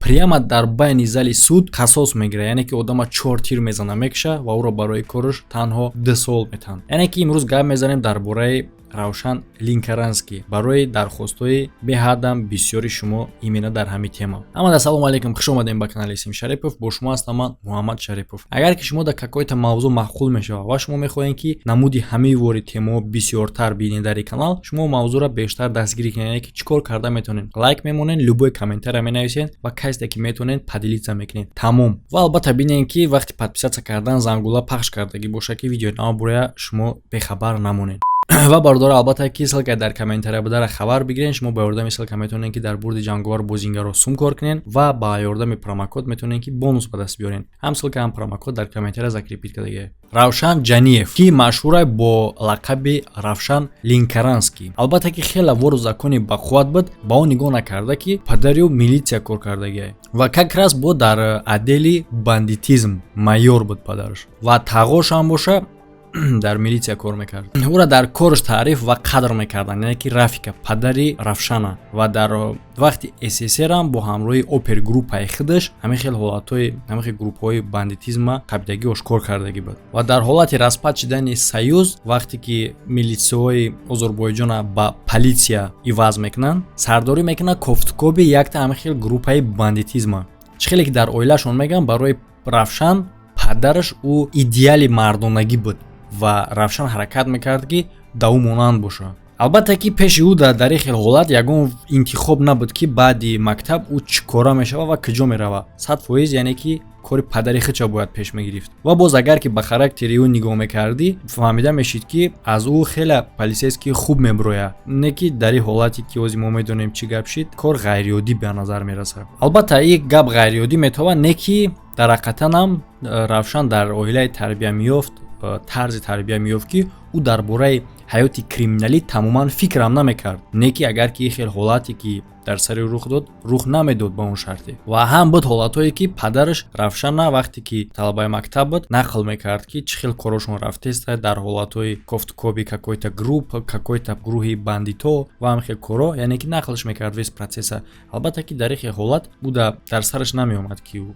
Прямо дар байни зали суд қасос мегирад, яъне ки одама чор тир мезана, мекуша ва ӯро барои кораш танҳо 2 сол метаҳанд. Яъне ки имрӯз гап мезанем дар бораи Равшан Ленкоранский, барои дархостҳои беҳадам бисёри шумо именно дар ҳамин тема. Ҳамада салому алейкум, хуш омадем ба канали Сим Шарипов. Бо шумо ҳастам ман, Муҳаммад Шарипов. Агар ки шумо дар какой-то мавзӯъ маъқул мешавад ва шумо мехоҳед, ки намуди ҳамаи вори темаҳо бисёртар бинед дар ин канал, шумо мавзӯъро бештар дастгирӣ кунед. Яъне ки чӣ кор карда метавонед? Лайк мемонед, любой комментария менависед ва касе ки метавонед, поделиться мекунед, тамом. Ва албатта бинед, ки вақти подписаться кардан зангула пахш кардагӣ бошад, ки видеои нав бурая, шумо бехабар намонед. Ва бародаро, албатта ки ссылка дар комментария будара хабар бигирен. Шумо ба ёрдами ссылка метавонед, ки дар бурди ҷанговар бозингарро сум кор кунед ва ба ёрдами промокод метавонед, ки бонус ба даст биёред. Ҳам ссылка, ҳам промокод дар комментария закрепить кардагия. Равшан Ҷаниев, ки машҳура бо лақаби Равшан Ленкоранский, албатта ки хеле вор в законе бақувват буд, ба он нигоҳ накарда, ки падари ӯ милитсия кор кардагия ва как раз бо дар отдели бандитизм майор буд падараш ва тағошам боша дар милитсия кор мекард. Ӯра дар корш таъриф ва қадр мекарданд, яъне ки Рафика, падари Равшана. Ва дар вақти СССР ам бо ҳамроҳи опергруппаи худаш ҳамин хел ҳолатҳои, ҳамин хел группҳои бандитизма қабидагӣ ошкор кардагӣ буд. Ва дар ҳолати распад шидани союз, вақте ки милитсияҳои Озарбойҷона ба полиция иваз мекунанд, сардорӣ мекунад кофтукоби якта ҳамин хел группаи бандитизма. Чӣ хеле ки дар оилашон мегӯям, барои Равшан падараш ӯ идеали мардонагӣ буд ва Равшан ҳаракат мекард, ки да ӯ монанд бошад. Албатта ки пеши ӯ дар ин хел ҳолат ягон интихоб набуд, ки баъди мактаб ӯ чӣ кора мешавад ва куҷо меравад. 100%, яъне ки кори падари худша бояд пеш мегирифт. Ва боз агар ки ба характери ӯ нигоҳ мекардӣ, фаҳмида мешид, ки аз ӯ хеле полицейский хуб мебурояд. Не ки дар ин ҳолате ки ҳозир мо медонем чӣ гап шид, кор ғайриоддӣ ба назар мерасад. Албатта, ин гап ғайриоддӣ метавонад, не ки дар ҳақиқатан ҳам Равшан дар оилаи тарбия меёфт, тарзи тарбия меёфт, ки ӯ дар бораи ҳаёти криминалӣ тамоман фикрам намекард. Не ки агар ки ин хел ҳолате ки дар сари рух дод, рух намедод ба он шарте. Ва ҳам буд ҳолатҳое, ки падараш Равшана, вақте ки талабаи мактаб буд, нақл мекард, ки чӣ хел корошон рафтеста дар ҳолатҳои кофтукоби какой-то групп, какой-то гурӯҳи бандито ва ҳам хел коро, яъне ки нақлш мекард весь процесса. Албатта ки дар ин хел ҳолат буда дар сараш намеомад, ки ӯ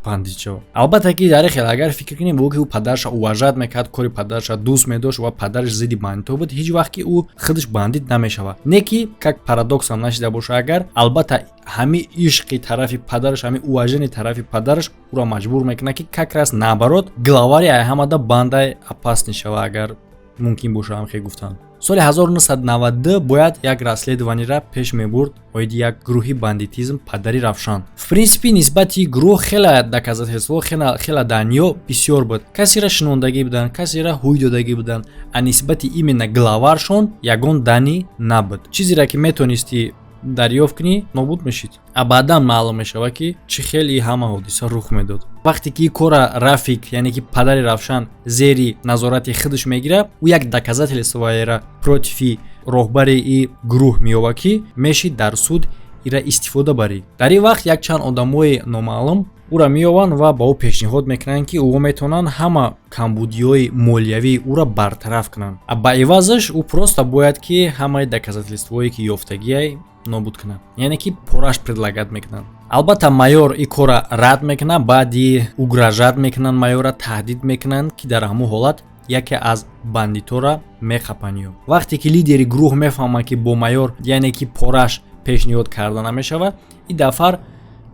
бандит шавад. Албатта ки дар ин хел агар фикр кунем, ӯ ки ӯ падараша уважать мекард, кори падараша дӯст медошт ва падараш зидди бандито буд, ҳеҷ вақт ки ӯ худаш бандит намешавад. Не ки как парадоксам нашида боша агар, албатта ҳамин ишқи тарафи падараш, ҳамин уважение тарафи падараш ӯро маҷбур мекунад, ки как раз наоборот главари ҳамада бандаи опасный шава, агар мумкин боша ҳам хел гуфтан. Соли 1992 бояд як расследованиера пеш мебурд оиди як гурӯҳи бандитизм падари Равшан. В принципе, нисбати гурӯҳ хеле доказательство, хеле данные бисёр буд. Касера шинондагӣ буданд, касера ҳуй додагӣ буданд, а нисбати именно главаршон ягон данный набуд. Чизере ки метонистӣ дарёфт кунӣ, нобуд мешид. А баъдан маълум мешавад, ки чӣ хел и ҳама ҳодиса рух медод. Вақте ки кора Рафик, яъне ки падари Равшан, зери назорати худаш мегирад, ӯ як доказательствоера против роҳбари и гурӯҳ меёбад, ки мешид дар суд ира истифода барӣ. Дар ин вақт якчанд одамои номаълум ӯра меёбанд ва ба ӯ пешниҳод мекунанд, ки ӯ метавонанд ҳама камбудиҳои молиявии ӯра бартараф кунанд, а ба ивазаш ӯ просто бояд ки ҳамаи доказательствое ки ёфтагиай нобуд кунад, яъне ки пораш предлагать мекунанд. Албатта, майор ин корра рад мекунад. Баъди угрожать мекунанд, майорра таҳдид мекунанд, ки дар ҳамон ҳолат яке аз бандитора меқапанд. Ё вақте ки лидери гурӯҳ мефаҳмад, ки бо майор, яъне ки пораш пешниҳод карда намешавад, ин дафъар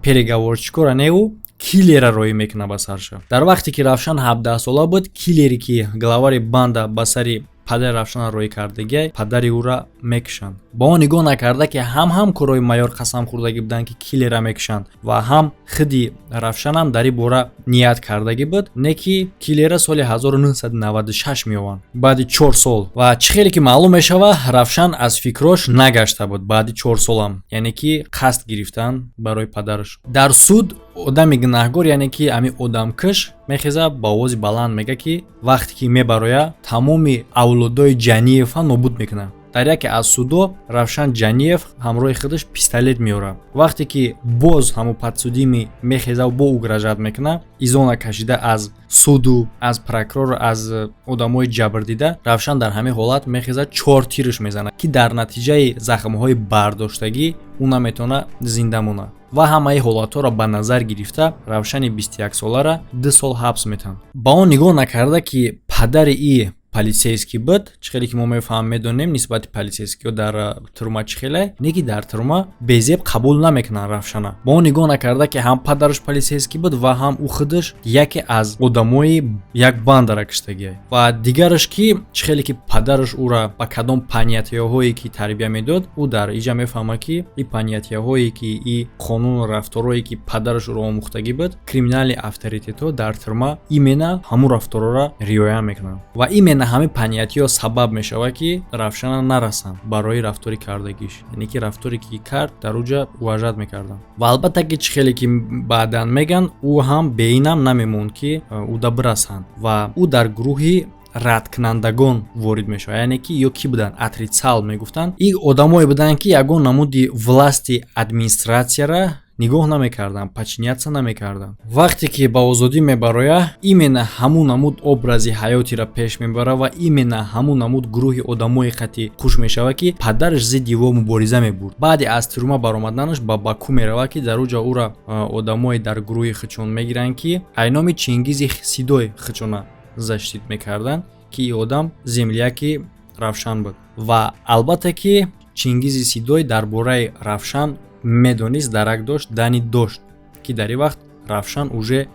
переговорщикора неу киллера роҳӣ мекунад ба сарша. Дар вақте ки Равшан 17сола буд, киллере ки главари банда ба сари падари Равшана роҳӣ кардагиай, падари ӯра мекушанд. Ба он нигоҳ накарда, ки ҳам ҳамкорои майор қасам хӯрдагӣ буданд, ки киллера мекушанд, ва ҳам худи Равшанам дар ин бора ният кардагӣ буд, не ки киллера соли 1996 меованд, баъди 4 сол. Ва чӣ хеле ки маълум мешавад, Равшан аз фикрош нагашта буд баъди 4 солам, яъне ки қасд гирифтан барои падараш. Дар суд одами гунаҳгор, яъне ки ҳамин одамкуш, мехеза, ба овози баланд мега, ки вақте ки мебарояд, тамоми авлодои Ҷаниева нобуд мекунад. Дар яке аз судо Равшан Ҷаниев ҳамроҳи худаш пистолет меорад. Вақте ки боз ҳамун подсудимый мехезав, бо угрожать мекунад, изона кашида аз суду, аз прокурор, аз одамои ҷабрдида, Равшан дар ҳамин ҳолат мехезад, чор тирш мезанад, ки дар натиҷаи захмҳои бардоштагӣ ӯ наметавонад зинда монад. Ва ҳамаи ҳолатҳоро ба назар гирифта, Равшани 21-солара 2 сол ҳабс метаҳанд. Ба он нигоҳ накарда, ки падари и полицейский буд, чӣ хеле ки мо мефаҳмем, медонем, нисбати полицейскиҳо дар тюрьма чӣ хеле не, ки дар тюрьма безеб қабул намекунанд Равшана. Ба он нигоҳ накарда, ки ҳам падараш полицейский буд ва ҳам ӯ худаш яке аз одамои як бандара киштагиай ва дигараш, ки чӣ хеле ки падараш ӯра ба кадом понятияҳое ки тарбия медод, ӯ дар иҷа мефаҳмад, ки и понятияҳое ки, и қонуну рафторое ки падараш ӯро омӯхтагӣ буд, криминальный авторитетҳо дар тюрьма именно ҳамун рафторҳоро риоя мекунанд. Ва именно ҳамин понятиҳо сабаб мешавад, ки Равшана нарасанд барои рафтори кардагиш, яъне ки рафторе ки кард, дар уҷа уважать мекарданд. Ва албатта ки, чӣ хеле ки баъдан меган, ӯ ҳам беинам намемонд, ки ӯда бирасанд, ва ӯ дар гурӯҳи радкунандагон ворид мешавад. Яъне ки ё кӣ буданд? Отрицал мегуфтанд. И одамое буданд, ки ягон намуди власти администратсияра нигоҳ намекарданд, подчиняться намекарданд. Вақте ки ба озодӣ мебарояд, именно ҳамун намуд образи ҳаётиро пеш мебарад ва именно ҳамун намуд гурӯҳи одамои хати хуш мешавад, ки падараш зидди ӯ мубориза мебурд. Баъди аз тюрьма баромаданаш ба Баку меравад, ки дар уҷа ӯра одамое дар гурӯҳи худшон мегиранд, ки айноми Чингизи Сидой худшона защит мекарданд, ки и одам земляки Равшан буд. Ва албатта ки Чингизи Сидой дар бораи Равшан медонист, дарак дошт, дани дошт, ки дар ин вақт Равшан уже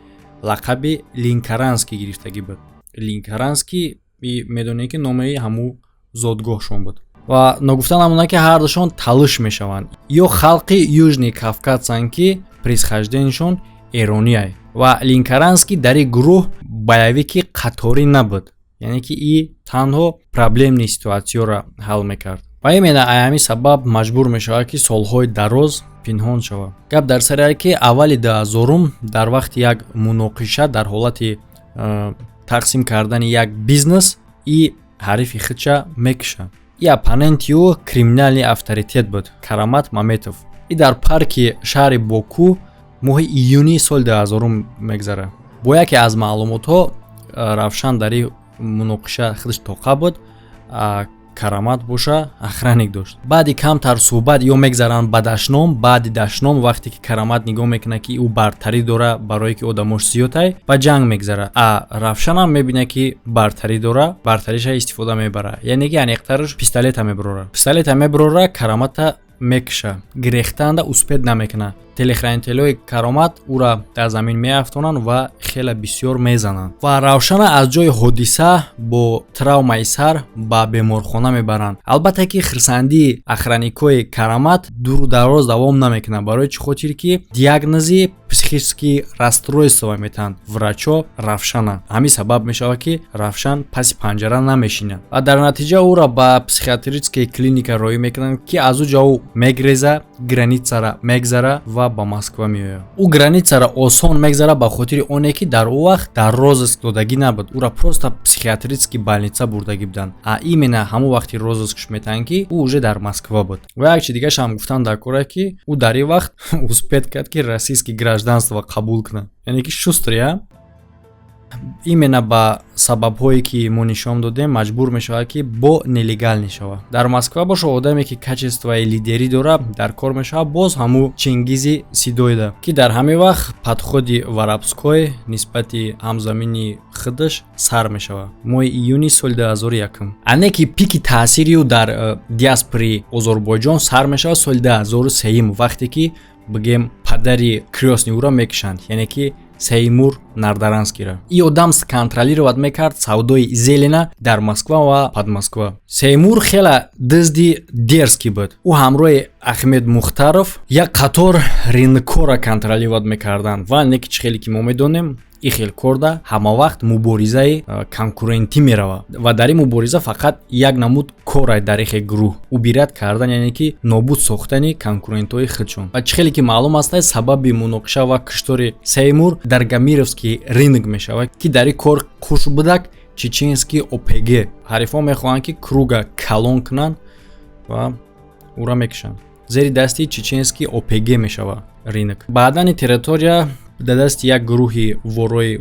лақаби Линкаранский гирифтагӣ буд. Линкаранский медонед, ки номаи ҳамун зодгоҳшон буд. Ва ногуфта намонад, ки ҳардушон талыш мешаванд ё халқи Южный Кавказанд, ки происхождениешон эрониай. Ва Линкаранский дар ин гурӯҳ боевики қаторӣ набуд, яъне ки и танҳо проблемный ситуатсияро ҳал мекард. Ва именно ай ҳамин сабаб маҷбур мешавад, ки солҳои дароз пинҳон шавад. Гап дар саре, ки аввали 2000-ум дар вақти як муноқиша дар ҳолати тақсим кардани як бизнес и ҳарифи худша мекушад. И оппоненти ӯ криминальный авторитет буд, Карамат Маметов. И дар парки шаҳри Боку моҳи июни соли 2000-ум мегзарад. Бо яке аз маълумотҳо, Равшан дар ин муноқиша худаш тоқа буд, Карамат боша охранник дошт. Баъди камтар суҳбат ё мегзаранд ба дашном. Баъди дашном, вақте ки Карамат нигоҳ мекунад, ки ӯ бартарӣ дора, барое ки одамош зиёдай, ба ҷанг мегзарад. А Равшанам мебинад, ки бартарӣ дора, бартариша истифода мебарад, яъне ки аниқтараш пистолета мебарора. Пистолета мебарора, Карамата мекуша, гирехтанда успеть намекунад. Телохранителҳои Каромат ӯра дар замин меафтонанд ва хеле бисёр мезананд ва Равшана аз ҷои ҳодиса бо травмаи сар ба беморхона мебаранд. Албатта ки хирсандии охранникҳои Карамат дуру дароз давом намекунад. Барои чӣ хотир ки диагнози психический расстройство метаҳанд врачо Равшана. Ҳамин сабаб мешавад, ки Равшан паси панҷара намешинад ва дар натиҷа ӯро ба психиатрическая клиника роҳӣ мекунанд, ки аз ӯ ҷо ӯ мегреза, границара мегзара ва ба Москва меояд. Ӯ границара осон мегзара, ба хотири оне ки дар ӯ вақт дар розыск додагӣ набуд, ӯра просто психиатрический больница бурдагӣ буданд. А именно ҳамон вақти розыскш метаҳанд, ки ӯ уже дар Москва буд. Ва як чи дигарашам гуфтан дар кора, ки ӯ дар ин вақт успеть кард, ки российский гражданство қабул кунад, яъне ки шустрый. Именно ба сабабҳое ки мо нишон додем, маҷбур мешавад, ки бо нелегальный шавад. Дар Москва боша, одаме ки качествои лидерӣ дорад, дар кор мешавад боз ҳаму Чингизи Сидоида, ки дар ҳамин вақт подходи воровской нисбати ҳамзамини худаш сар мешавад, моҳи июни соли 2001. Ане ки пики таъсири ӯ дар диаспори Озарбойҷон сар мешавад соли 2003, вақте ки бигем падари крёстный ӯро мекушанд, яъне ки Сеймур Нардаранскийро. И одам контролировать мекард савдои зелена дар Москва ва Подмосква. Сеймур хела дизди дерзкий буд. Ӯ ҳамроҳи Ахмед Мухтаров як қатор рынокора контролировать мекарданд. Ва не ки, чӣ хеле ки мо медонем, и хел корда ҳамавақт муборизаи конкурентӣ меравад ва дар ин мубориза фақат як намуд корай дар ихе гурӯҳ убират кардан, яъне ки нобуд сохтани конкурентҳои худшон. Ва чӣ хеле ки маълум аст, сабаби муноқиша ва куштори Сеймур Даргамировский рынок мешавад, ки дар ин кор қуш будак чеченский ОПГ. Ҳарифон мехоҳанд, ки круга калон кунанд. Ва ӯра мекушанд. Зери дасти чеченский ОПГ мешава рынок. Баъдани территория дар дасти як гурӯҳи ворои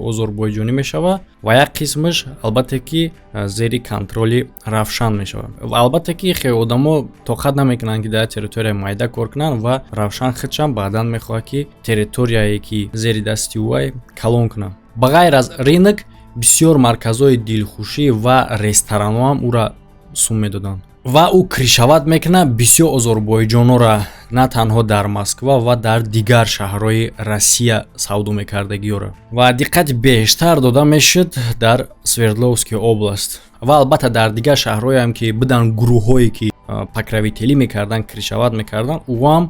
озорбойҷонӣ мешава ва як қисмаш, албатта ки, зери контроли Равшан мешава. Ва албатта ки, хеле одамо тоқат намекунанд, ки дар территорияи майда кор кунанд, ва Равшан худшам баъдан мехоҳад, ки территорияе, ки зери дасти ӯай, калон кунад. Ба ғайр аз рынок, бисёр марказҳои дилхушӣ ва ресторанҳо ҳам ӯра сум медоданд ва ӯ крышевать мекунад бисёр озорбойҷонора, на танҳо дар Москва ва дар дигар шаҳрҳои Россия савдо мекардагиёра. Ва диққати бештар дода мешуд дар Свердловский область ва албатта дар дигар шаҳрҳоеам, ки буданд гурӯҳҳое, ки покровителӣ мекарданд, крышевать мекарданд, ӯам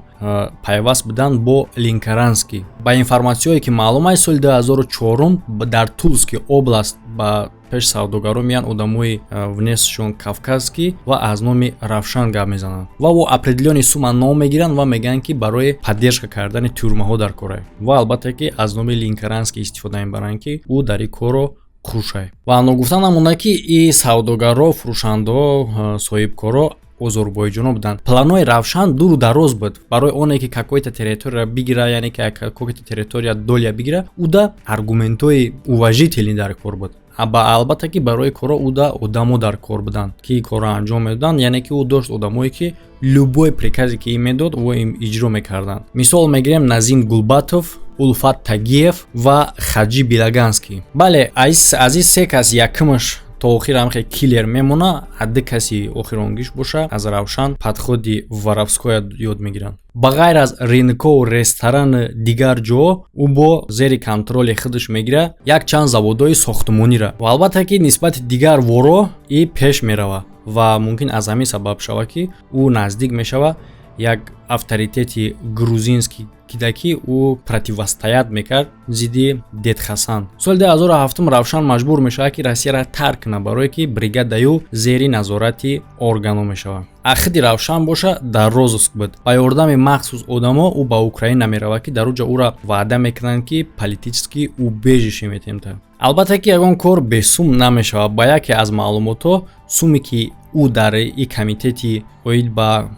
пайваст буданд бо Ленкоранский. Ба информатсияое, ки маълум аст, соли 2004 дар Тульский область ба пеш савдогаро меянд одамои внешнон кавказский ва аз номи Равшан гап мезананд ва о определённый сумма ном мегиранд ва мегӯянд, ки барои поддержка кардани тюрьмаҳо дар корай, ва албатта ки аз номи Ленкоранский истифода мебаранд, ки ӯ дар ин корро хушай. Ва ногуфта намонда, ки и савдогарро, фурӯшандаҳо, соҳибкоро озорбойҷоно буданд. Планои Равшан дуру дароз буд барои оне, ки какой-то территория бигира, яъне ки какой-то территория доля бигира. Уда аргументҳои уважительный дар кор буд. Ба албатта ки барои корро уда одамо дар кор буданд, ки корро анҷом медоданд, яъне ки ӯ дошт одамое, ки любой приказе, ки медод, ӯ иҷро мекарданд. Мисол мегирем: Назим Гулбатов, Улфат Тагиев ва Хаҷи Билаганский. Бале, аз ин се кас якумаш то охир ҳам киллер мемона, ҳадди каси охиронгиш боша, аз Равшан подходи воровскоя ёд мегиранд. Ба ғайр аз рынкову ресторану дигар ҷо, ӯ бо зери контроли худаш мегира якчанд заводҳои сохтмонира ва албатта ки нисбати дигар воро и пеш мерава. Ва мумкин аз ҳамин сабаб шава, ки ӯ наздик мешава як авторитети грузинский кида, ки ӯ противостоять мекард зидди Дед Хасан. Соли 2007 Равшан маҷбур мешавад, ки Россияро тарк кунад, барое ки бригадаю зери назорати органҳо мешавад. Ахиди Равшан боша дар розыск буд. Ба ёрдами махсус одамо ӯ ба Украина меравад, ки дар уҷа ӯра ваъда мекунанд, ки политический убежище метемта. Албатта ки ягон кор бесум намешавад. Ба яке аз маълумотҳо, суме, ки ӯ дар и комитети оид ба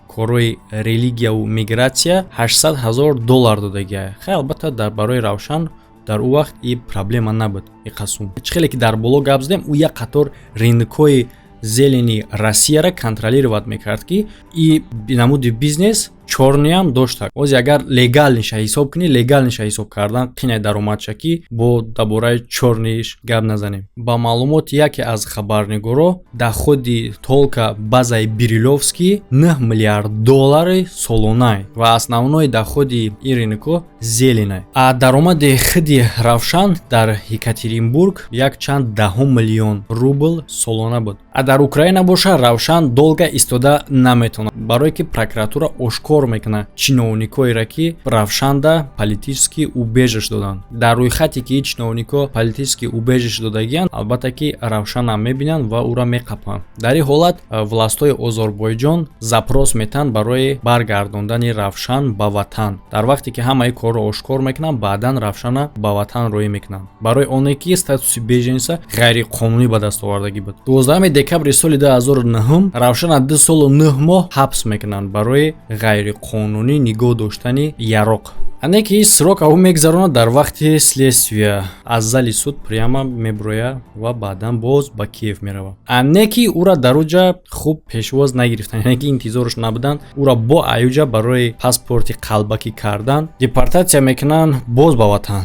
корҳои религияву мигратсия 800 ҳазор доллар додагия. Хай, албатта, дар барои Равшан дар ӯ вақт и проблема набуд. И қасум чӣ хеле ки дар боло гап задем, ӯ як қатор рынокҳои зелени Россияро контролировать мекард, ки и намуди бизнес чёрныйам дошта. Ози агар легальныйша ҳисоб кунӣ, легальныйша ҳисоб кардан қинай даромадша, ки бо дар чёрныйш гап назанем. Ба маълумоти яке аз хабарнигоро, доходи только базаи Бирюлёвский 9 миллиард доллари солонай ва основной доходи ин рынокҳо зеленай. А даромади худи Равшан дар Екатеринбург якчанд даҳум миллион рубл солона буд. А дар Украина боша, Равшан долго истода наметавонад, барое ки прокуратура ошкор мекунад чиновникҳоеро, ки Равшанда политический убежище доданд. Дар рӯйхате, ки чиновникҳо политический убежище додагиянд, албатта ки Равшанам мебинанд ва ӯро меқапанд. Дар ин ҳолат властҳои Озорбойҷон запрос метаҳанд барои баргардондани Равшан ба ватан. Дар вақте ки ҳамаи корро ошкор мекунанд, баъдан Равшана ба ватан роҳӣ мекунанд, барои оне ки статуси беженца ғайриқонунӣ ба даст овардагӣ буд. 12 декабри соли 2009 Равшана 2 солу 9 моҳ ҳабс мекунанд барои ғайриқонунӣ нигоҳ доштани яроқ. Ане ки срок ӯ мегзаронад, дар вақти следствия аз зали суд прямо меброяд ва баъдан боз ба Киев меравад. Ане ки ӯра дар уҷа хуб пешвоз нагирифтанд, яъне ки интизорш набуданд. Ӯра бо аюҷа барои паспорти қалбакӣ кардан депортатсия мекунанд боз ба ватан.